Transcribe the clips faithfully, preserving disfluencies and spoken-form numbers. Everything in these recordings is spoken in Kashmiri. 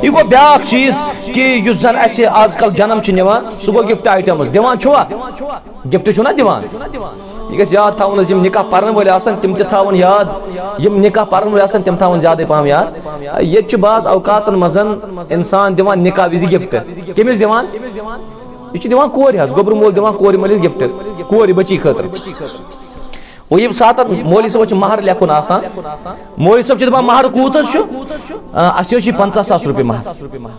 یہِ گوٚو بیٛاکھ چیٖز کہِ یُس زَن اَسہِ آز کَل جنم چھِ نِوان، سُہ گوٚو گفٹ آیٹمز۔ دِوان چھُوا؟ گفٹ چھُو نا دِوان؟ یہِ گژھِ یاد تھاوُن حظ، یِم نکاح پَرَن وٲلۍ آسَن، تِم تہِ تھاوَن یاد۔ یِم نکاح پَرَن وٲلۍ آسَن، تِم تھاوَن زیادَے پَہَم یاد۔ ییٚتہِ چھُ بعض اوقاتَن منٛز اِنسان دِوان نکاح وِزِ گفٹ۔ کٔمِس دِوان؟ یہِ چھُ دِوان کورِ حظ، گوٚبرٕ مول دِوان کورِ مٲلِس گفٹ، کورِ بچی خٲطرٕ۔ وۄنۍ ییٚمہِ ساتَن مولوی صٲبَس چھُ مہر لیکھُن آسان، مولوی صٲب چھِ دَپان، "مہر کوٗت حظ چھُ؟" آ، "اَسہِ حظ چھِ پنٛژاہ ساس رۄپیہِ مہر۔"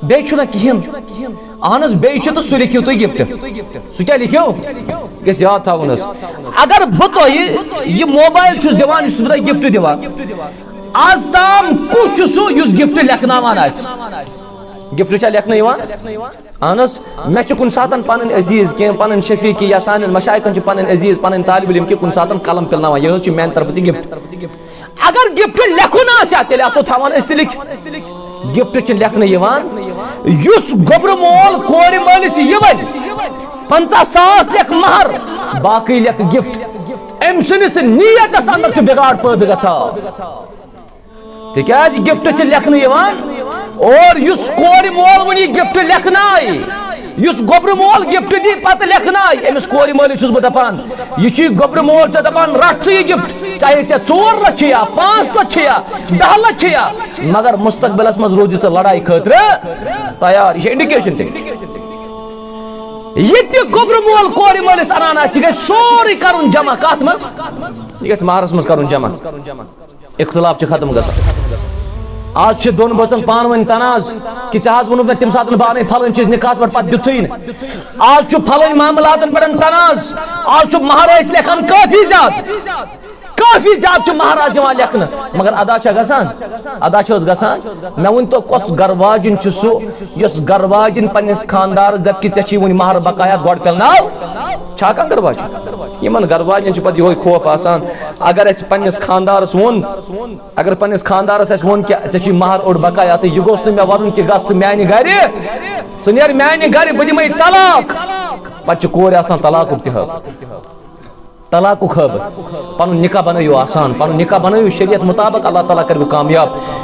بیٚیہِ چھُنہ کِہیٖنۍ۔ اہن حظ، بیٚیہِ چھُ تہٕ سُہ لیکھِو تُہۍ گفٹ۔ سُہ کیٛاہ لیکھِو؟ گژھِ یاد تھاوُن حظ۔ اگر بہٕ تۄہہِ یہِ موبایل چھُس دِوان، یُس بہٕ تۄہہِ گفٹ دِوان، آز تام کُس چھُ سُہ یُس گفٹ لیکھناوان آسہِ؟ گفٹ چھا لیکھنہٕ یِوان؟ اہن حظ، مےٚ چھِ کُنہِ ساتَن پَنٕنۍ عزیٖز کینٛہہ، پَنٕنۍ شفیقی یا سانٮ۪ن مشایخن چھِ پَنٕنۍ عزیٖز، پَنٕنۍ طالب علم کینٛہہ کُنہِ ساتَن قلم پِلناوان، یہِ حظ چھِ میٛانہِ طرفہٕ ژےٚ گفٹ۔ اگر گفٹ لیکھُن آسہِ ہا، تیٚلہِ آسو تھاوان أسۍ تہِ لیکھِتھ۔ گفٹ چھِ لیکھنہٕ یِوان، یُس گوٚبرٕ مول کورِ مٲلِس یہِ وَنہِ، "پنٛژاہ ساس لیکھ مہر، باقٕے لیکھ گفٹ"، أمۍ سٕنٛدِس نیتَس اندر چھُ بِگاڑ پٲدٕ گژھان۔ تِکیٛازِ گفٹ چھِ لیکھنہٕ یِوان، اور یُس کورِ مول وۄنۍ یہِ گفٹ لیکھنایہِ، یُس گوٚبرٕ مول گفٹ دی پتہٕ لیکھنایہِ، أمِس کورِ مٲلِس چھُس بہٕ دپان، یہِ چھُ یہِ گوٚبرٕ مول ژےٚ دپان، "رٹھ ژٕ یہِ گفٹ، چاہے ژےٚ ژور لچھ چھِ یا پانٛژھ لچھ چھِ یا دَہ لچھ چھِ یا، مگر مستقبلس منٛز روزِ ژٕ لڑایہِ خٲطرٕ تیار۔" یہِ چھِ indication تٔمِس۔ یہِ تہِ گوٚبرٕ مول کورِ مٲلِس انان آسہِ، یہِ گژھِ سورُے کرُن جمع۔ کتھ منٛز؟ یہِ گژھِ مہرس منٛز کرُن جمع۔ اختلاف چھُ ختم گژھان۔ آز چھِ دۄن بٲژن پانہٕ ؤنۍ تنازٕ کہِ ژےٚ حظ ووٚنُتھ مےٚ تَمہِ ساتہٕ پانے پھلٲنۍ چیٖز نکاحس پٮ۪ٹھ، پتہٕ دیُتھُے نہٕ۔ آز چھُ پھلٲنۍ معاملاتن پٮ۪ٹھ تنازٕ۔ آز چھُ مہراز لیکھان کٲفی زیادٕ، کٲفی زیادٕ چھُ مہراز یِوان لیکھنہٕ، مگر ادا چھا گژھان؟ ادا چھِ حظ گژھان؟ مےٚ ؤنۍ تو، کۄس گرٕ واجِنۍ چھِ سُہ، یۄس گرٕ واجِنۍ پننِس خاندارس دپہِ کہِ ژےٚ چھُے وُنہِ مہر بقایا، گۄڈٕ پٮ۪لناو؟ چھا کانٛہہ گرٕ واجِنۍ؟ یِمن گرٕ واجٮ۪ن چھُ پتہٕ یِہوے خوف آسان، اگر اسہِ پننِس خاندارس ووٚن، اگر پننِس خاندارس اسہِ ووٚن کہِ ژےٚ چھُے مہر اوٚڑ بقایا تہٕ یہِ گوٚژھ نہٕ مےٚ ونُن کہِ گژھ ژٕ میانہِ گرِ، ژٕ نیر میانہِ گرِ، بہٕ دِمے طلاق۔ پتہٕ چھُ کورِ آسان طلاقُک تہِ حق۔ طلاقُک حق۔ پنُن نکاح بنٲیِو آسان، پنُن نکاح بنٲیِو شریعت مطابق، اللہ تعالیٰ کروٕ کامیاب۔